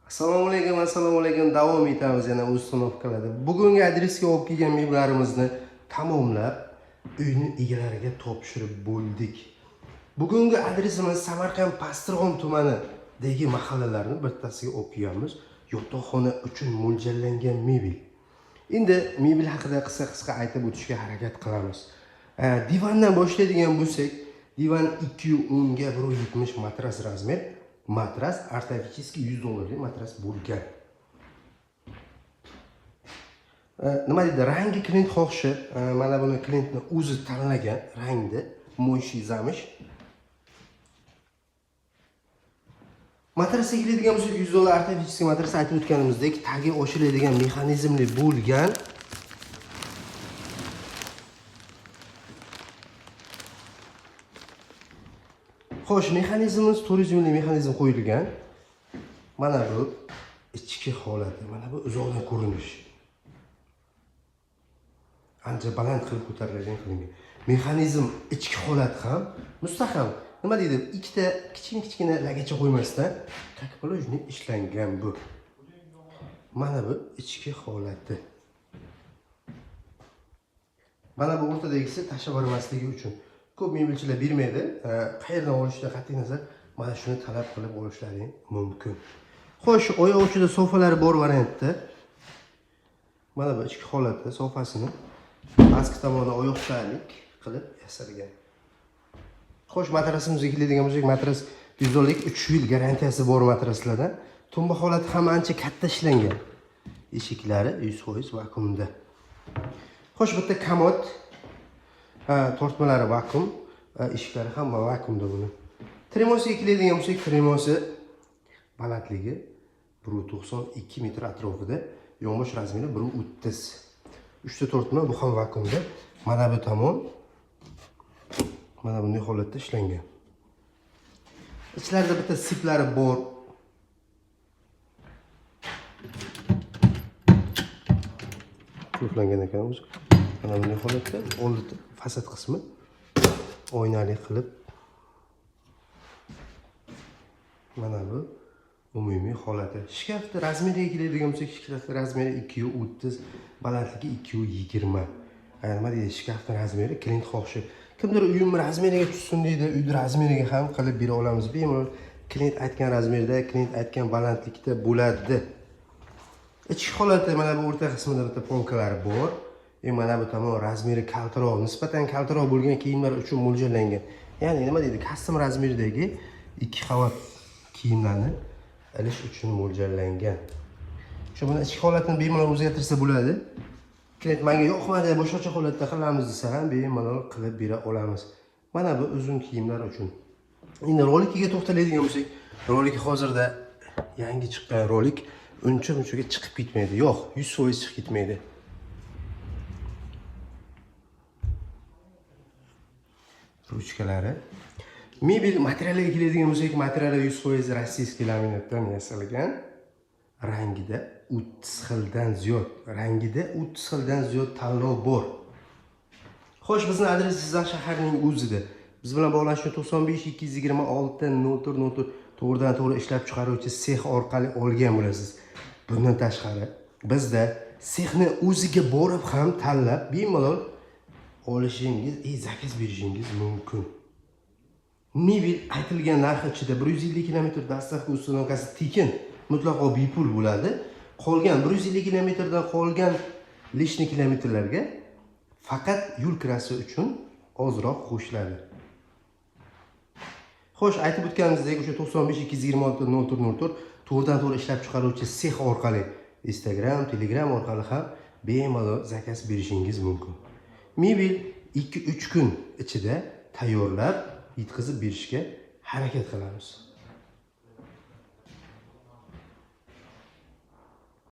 Assalomu alaykum, assalomu alaykum. Davom etamiz yana установка larda. Bugungi adresga olib kelgan mebellarimizni tamomlab, uyni egalariga topshirib bo'ldik. Bugungi adresimiz Samarqand Pastdarg'om tumanidagi mahallalarning bittasiga olib kelganmiz. Yotoqxona uchun mo'ljallangan mebel. Endi mebel haqida qisqa-qisqa aytib o'tishga harakat qilamiz. Divandan boshlaydigan bo'lsak, divan 210 ga 170 matras размер. Matras ортопедический 100 dollarlik matras bo'lgan. Nima deydi, rangi klient xohishi, mana buni klientni o'zi tanlagan rangni, моющий замш. Matrasga keladigan bo'lsak, 100 dollar ортопедический matras aytib o'tganimizdek, tagi ochiladigan mexanizmli bo'lgan. Xo'sh, mexanizmimiz turizmli mexanizm qo'yilgan. Mana bu ichki holati, mana bu uzoqdan ko'rinish. Ancha baland qilib ko'tarilgan qilingan. Mexanizm ichki holati ham mustahkam. Nima deydi? Ikkita kichkina-kichkina lagacha qo'ymasdan, как положено ishlangan bu. Mana bu ichki holati. Mana bu o'rtadagisi tashlab yubormasligi uchun. Ko'p mebelchilar bermaydi. Qayerdan olishdan qat'iy nazar mana shuni talab qilib olishlari mumkin. Xo'sh, oyoq uchida sofalar bor variantda. Mana bu ichki holati sofasini pastki tomoni oyoqchalik qilib yasalgan. Xo'sh, matrasimizga keladigan bo'lsak, matras 100 dollarlik 3 yil garantiyasi bor matraslardan. Tumba holati ham ancha katta ishlangan. Eshiklari 100% vakuumda. Xo'sh, bitta komod, tortmalari vakuum, eshiklari ham vakuumda buni. Tremosiga keladigan bo'lsak, tremosi balandligi 1.92 metr atrofida, yonbosh razmeri 1.30. 3 ta tortma, bu ham vakuumda. Mana bu tomon mana bunday holatda ishlangan. Ichlarida bitta siplari bor. Qulflangan ekan o'zi. Mana bunday holatda oldi fasad qismi oynali qilib mana bu umumiy holati. Shkafni razmeriga keladigan bo'lsak, shkafni razmeri 2.30, balandligi 2.20. Nima deydi, shkafni razmeri klient xohishi. Kimdir uyim razmeriga tushsin deydi, uyni razmeriga ham qilib bera olamiz. Bemalol klient aytgan razmerda, klient aytgan balandlikda bo'ladi. Ichki holati mana bu o'rta qismida bitta polkalari bor. Mana bu tomon razmeri kaltaroq, nisbatan kaltaroq bo'lgan kiyimlar uchun mo'ljallangan. Ya'ni nima deydi, custom razmerdagi 2 qavat kiyimlarni ilish uchun mo'ljallangan. Shu buni ichki holatini bemalol o'zgartirsa bo'ladi. Klient menga yoqmadi, boshqacha holatda qilamiz desa ham bemalol qilib bera olamiz. Mana bu uzun kiyimlar uchun. Endi rolikiga to'xtaladigan bo'lsak, rolik hozirda yangi chiqqan rolik uncha munchaga chiqib ketmaydi. Yo'q, 100% chiqib ketmaydi. Ruchkalari. Mebel materialiga keladigan bo'lsak, materiali 100% rossiyskiy laminatdan yasalgan. Rangida 30 xildan ziyod, rangida 30 xildan ziyod tanlov bor. Xo'sh, bizning adres Jizzax shahrining o'zida. Biz bilan bog'lanish uchun 95 226 04 04 to'g'ridan to'g'ri ishlab chiqaruvchi sex orqali olgan bo'lasiz. Bundan tashqari bizda sexni o'ziga borib ham tanlab bemalol olishingiz, zakaz berishingiz mumkin. Mebel aytilgan narx ichida 150 kilometr доставка установка si tekin, mutlaqo bepul bo'ladi. Qolgan 150 kilometrdan qolgan лишний kilometrlarga faqat yo'l kirasi uchun ozroq qo'shiladi. Xo'sh, aytib o'tganimizdek, o'sha 95 226 04 04 to'g'ridan to'g'ri ishlab chiqaruvchi sex orqali Instagram, Telegram orqali ham bemalol zakaz berishingiz mumkin. Mebel 2-3 kun ichida tayyorlab yetkazib berishga harakat qilamiz.